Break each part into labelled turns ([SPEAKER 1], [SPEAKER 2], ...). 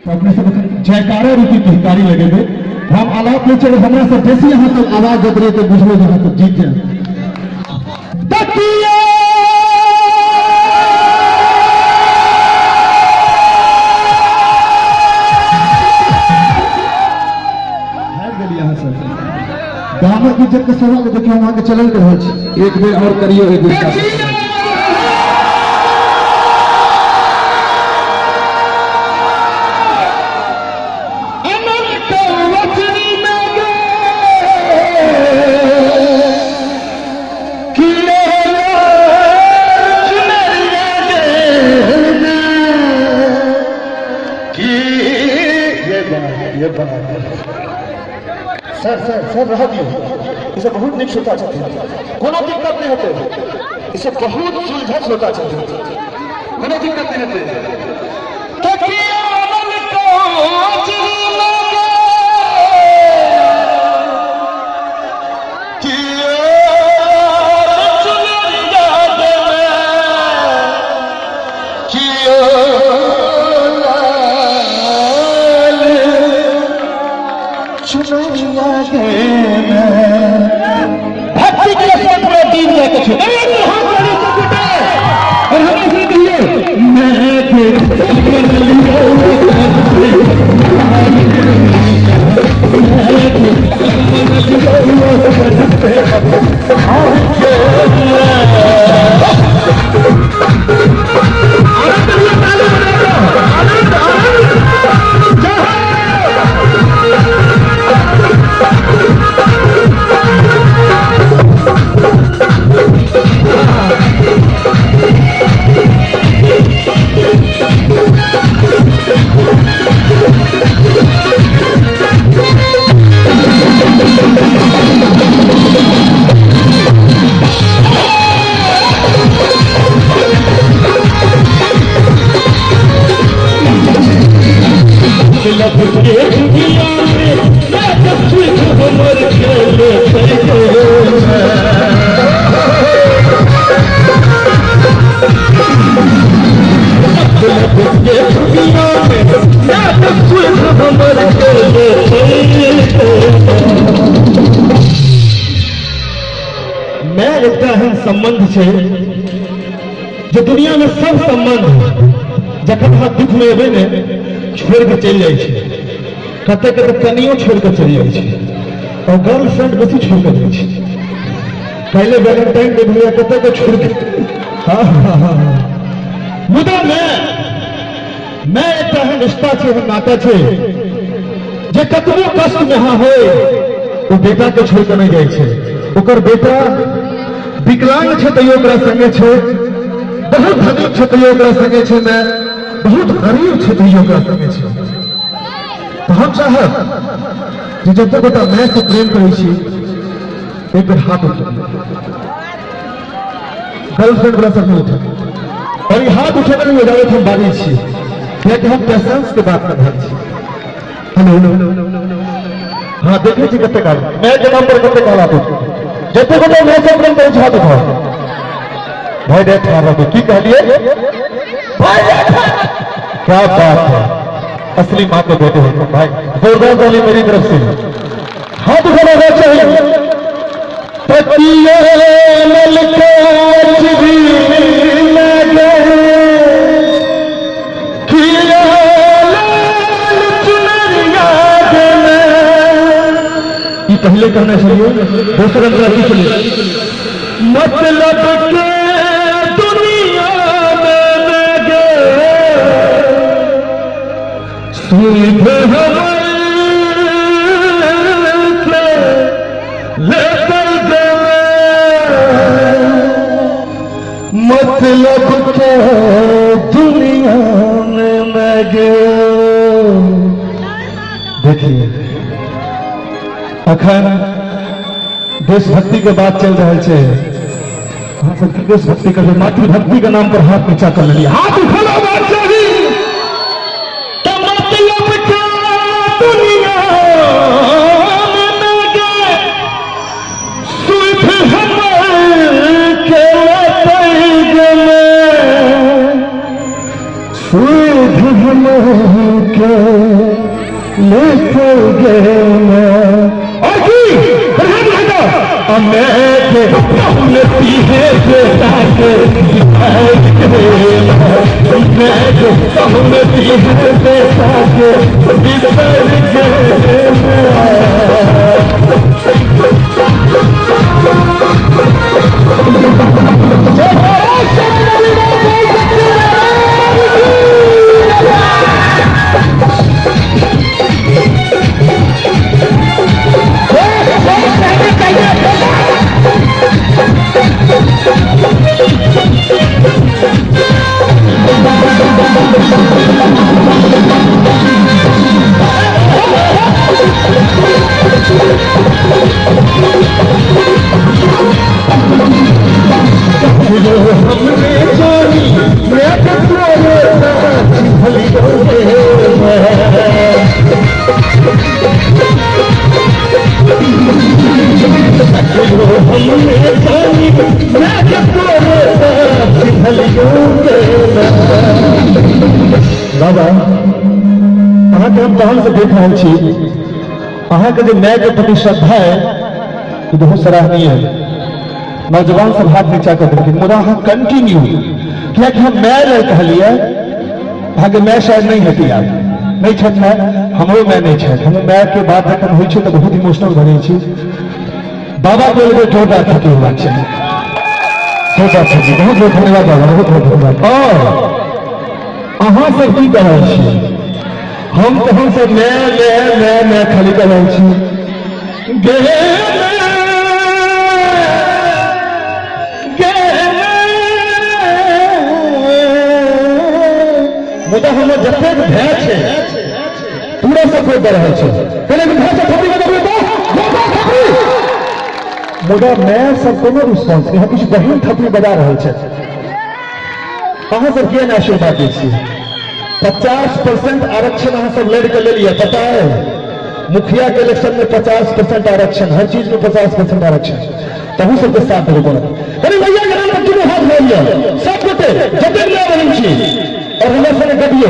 [SPEAKER 1] अपने सब जयकारा रूपी पिहकारी लगेबे। हम आलाप ले चले, हमरा सब बेसी अहाँ सब आवाज देते रहे तो बुझलो जे अहाँ सब जीत जाए। गामक इज्जत के सवाल देखियो, हम अहाँके चलल के रहल छी।
[SPEAKER 2] एक बेर और करियो, एक बेर
[SPEAKER 1] सर सर सर रह दियो, इसे बहुत निक श्रोता छथिन, कोनो दिक्कत नहीं होते, इसे बहुत सुलझल श्रोता छथिन, कोनो दिक्कत नहीं होते।
[SPEAKER 3] भक्ति के रस्ते पूरा डूब जाए कुछ और हमें से कहिए
[SPEAKER 1] मैं एकटा एहन संबंध छै जो दुनिया में सब संबंध जखन अहाँ दुख में एबै ने छोड़ के चलि जाइ छै, कते कते कनियो छोड़ के चलि जाइ छै और गर्लफ्रेंड बेसी छोड़ के जाइ छै। पहले वैलेंटाइन डे भेलै, कते के छोड़ के। हाँ हाँ हाँ। मुदा मैं एकटा एहन रिश्ता छै, एहन नाता छै जे कतबो कष्ट में अहाँ होय ओ बेटा के छोड़ के नहीं जाइ छै। ओकर बेटा विकलांग छै तैयो ओकरा संगे छै, बहुत धनिक छै तैयो ओकरा संगे छै, मैं बहुत गरीब छै तैयो ओकरा संगे छै। तो हम चाहब जे जते गोटा मैं से प्रेम करै छी एक बेर हाथ उठा, गर्लफ्रेंड वाला सब नहीं उठा, और ये हाथ उठेने नहीं इजाजत हम बाजै छी कियाकि हम पैसेंस के बात कर रहल छी। हेलो हाँ देखै छी कते काल मैं के नाम पर कते काल हाथ उठा, जते गोटा मैं से प्रेम करै छी हाथ उठाओ। भाई देख रहा की कहलिए भाई, क्या बात है, असली माँ के बेटे हो तुम भाई, जोरदार ताली मेरी तरफ से। हाथ उठाना चाहिए। ये पहले करना चाहिए, दूसरा चलिए। मतलब के दुनिया में मतलब के दुनिया में मैं देखिए अखन देशभक्ति के बात चल रहा है, देशभक्ति के मातृभक्ति के नाम पर हाथ नीचा कर लिया, हाथ उठाना बात चाहिए। तो मतलब के दुनिया में मैं सुख के निकल गए और की बाबा अहाँके हम तहन से देख रहा छी, अहाँके जो माय के प्रति श्रद्धा है वो बहुत सराहनीय है। नौजवान सब हाथ नीचा कर देलखिन, मुदा अहाँ कंटिन्यू, कियाकि हम माय लए कहलियै, अहाँके माय शायद नहीं हेती, आब नहीं छथि माय, हमरो माय नहीं छथि। हम माय के बात जखन होइ छै तऽ बहुत इमोशनल भऽ जाइ छी। बाबा के एगो जोरदार थकी होबाक चाही, जोरदार थकी। बहुत बहुत धन्यवाद बाबा, बहुत बहुत धन्यवाद। और अहाँ सब की कह रहल छी? हम तहन सब मैं मैं मैं मैं खाली कह रहल छी। गे मुदा हमर जतेक भय छै पूरा सपोर्ट दऽ रहल छै। मुदा मैं सब कोनो रिस्पॉन्स नहीं, किछु बहिन थपड़ी बजा रहल छै। अहाँ सब किया नहि आशीर्वाद दै छियै? 50% आरक्षण अहाँ सब लड़ि के लेलियै, पता है? मुखिया के इलेक्शन में 50% आरक्षण, हर चीज में 50% आरक्षण, तहू सबके साथ देबै पड़त। अरे भैया के नाम पर दुनू हाथ भऽ लिअ सब गोटे, जतेक माय बहिन छी, और हमरा संगे गबियौ।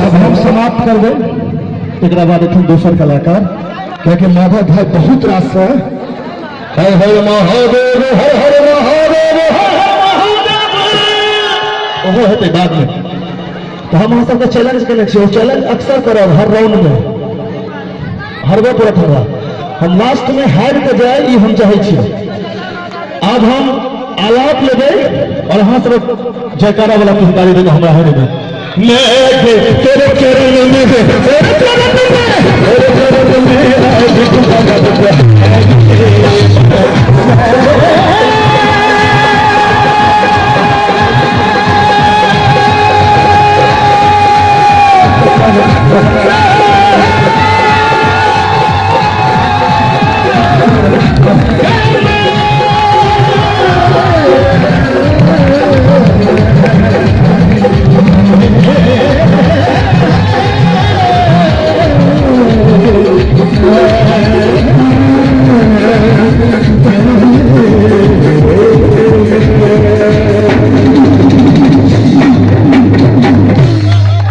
[SPEAKER 1] अब हम समाप्त कर दे, एक बाद एखन दोसर कलाकार, कियाकि माधव भाई बहुत रास है। हर हर महादेव हर हर महादेव हर हर महादेव, ओहो हेतै बाद में। तो हम अहाँ सबके चैलेंज केने छी, चैलेंज अक्सर करब, हर राउंड में हरबे पड़त हमरा। हम लास्ट में हारि के जाए ई हम चाहै छी। आब हम आलाप लेबै और अहाँ सब जयकारा वाला पिहकारी देबै हमरा हर में। मैं तेरे चरण में, तेरे चरण में, तेरे चरण में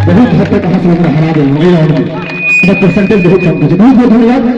[SPEAKER 1] बहुत हद तक अहाँ सब हमरा हरा देलहुँ एहि राउंड में, परसेंटेज बहुत कम। बहुत बहुत धन्यवाद।